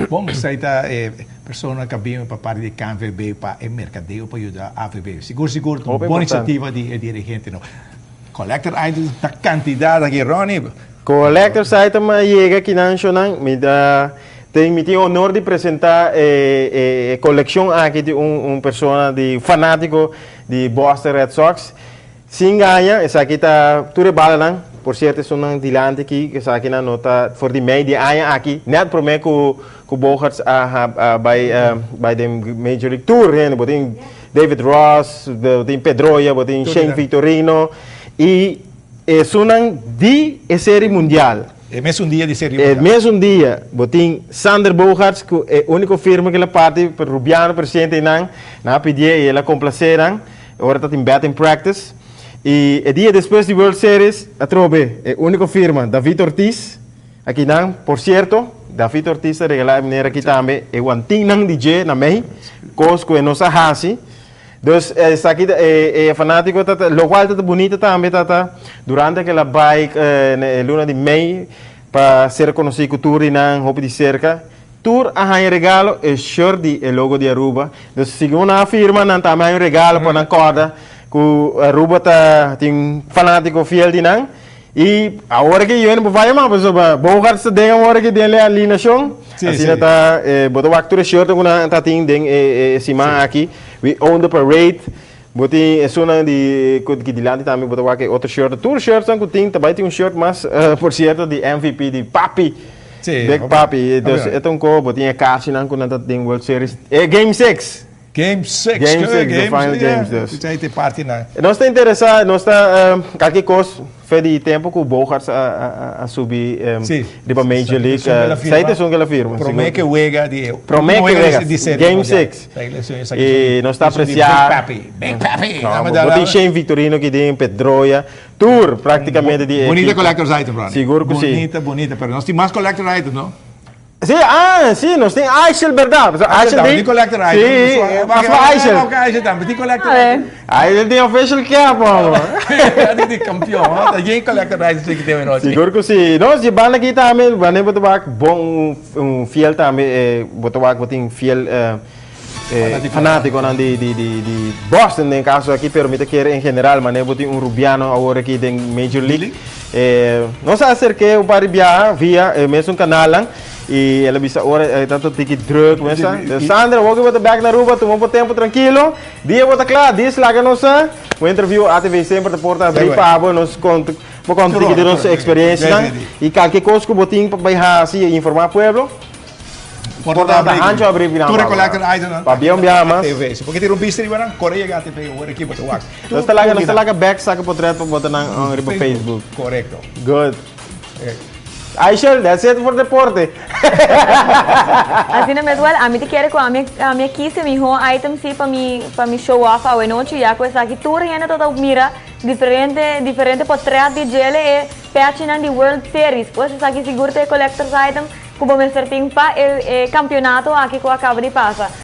Bon, esey ta persona cu bin pa parti di KNVB pa e mercadeo pa yuda AVB. Sigur, sigur, un Hopi bon importante. Iniciativa di dirigente, no. Collector items ta cantidad aki, Ronnie. Collector's item a yega aki nan shonan, mi tin honor di presenta e coleccion aki di un persona di fanatico di Boston Red Sox. Sin gaña, esaki ta tur bala nan. Por cierto, son dilanti aki, esaki nan no ta for di mei di aña aki. Net prome cu Bogaerts a bay den Major League Tour, hè, bo tin David Ross, bo tin Pedroia, bo tin Shane Victorino y esunnan di e Serie Mundial. E mesun dia di Serie E Mundial. Mesun dia, bo tin Xander Bogaerts, cu e unico firma cu el a parti pa Rubiano presidente nan, nan a pidi y el a complace nan, awor ta tin batting practice. Y e dia despues di World Series, atrobe, e unico firma, David Ortiz, aki nan, por cierto, David Ortiz a regala manera aki tambe, e guantin nan DJ na mei, cos cu nos a hasi. Dus esaki fanatico tata, lo cual tata bonito tambe tata, durante cu el a bay na luna di mei, pa ser conoci cu tur nan hopi di cerca. Tur a haya regalo e shirt di e logo di Aruba. Dus segun nan firma nan tambe un regalo pa nan corda cu Aruba ta tin fanatico fiel di nan. Y awor cu yo no bay mas, so Bogaerts ta den awor cu den alineacion. Asina ta bo ta wak tur shirt cu nan ta tin den siman aki. We own the parade. Bo tin esuna di cu dilanti tambe bo ta wak otro shirt. Tur shirt cu tin, tambe tin un shirt mas, por cierto, di MVP di Papi. Big Papi. Dus e un co, bo tin e kaartje nan cu nan ta den World Series. Game 6. Game 6. Game 6, the final games, dus. Esey ta parti na. Nos ta interesa, nos ta cualkier cos, fe di tempo cu Bogaerts a subi riba Major League. Esey ta esun cu el a firma. Prome cu wega di Prome cu wega. Di Serie Game Mundial. 6. Esey Y nos ta di Big aprecia. Papi. Big Papi. No, bo tin Shane Victorino cu tin Pedroia. Tur practicamente di Bonita equipo. Collector's item, Ronnie. Sigur cu si. Bonita, bonita. Pero nos tin mas collector items, no? Si, ah, si, nos tin Aishel, berdad? Aishel Tin tin collector item. Si, mas pa Aishel. Aishel tambe tin collector item. Aishel tin official cap, mano. Tin campeon, no? Tin collector items cu tin anochi. Sigur cu si. No, si banda aki tambe, banda bo ta wak bon un fiel tambe, bo ta wak bo tin fiel Fanatico. Fanatico nan di Boston den caso aki, pero mi ta kere en general, mane bo tin un Rubiano awor aki den Major League. Nos a acerca un par di biaha via mesun canal nan, y el a bisa ora tanto tiki druk, mesa. Sandra, awor cu bo ta back na Aruba, tuma un tempo tranquilo. Dia bo ta cla, dis laga nos sa. Un interview ATV semper ta porta abri pa bo, nos conta, bo conta tiki di nos experiencia nan. Y cualkier cos cu bo tin pa bay haci y informa pueblo, Porta Porta abri. hancho abri final Tur pa collector item nan. Pa bien biaha mas. TV. Si porque tin un bista riba nan, core yega TV awor aki bo ta wak. Nos ta laga back saca portret pa bota nan riba Facebook. Correcto. Good. Aishel, that's it for deporte. Asina mes, well, ami ta kere cu ami aki se miho item si pa mi show off awe nochi, ya cu esaki tur hende ta mira diferente diferente portret di djele e patch di World Series. Pues esaki sigur ta collector's item cu bo mester tin pa e campeonato aki cu a caba di pasa.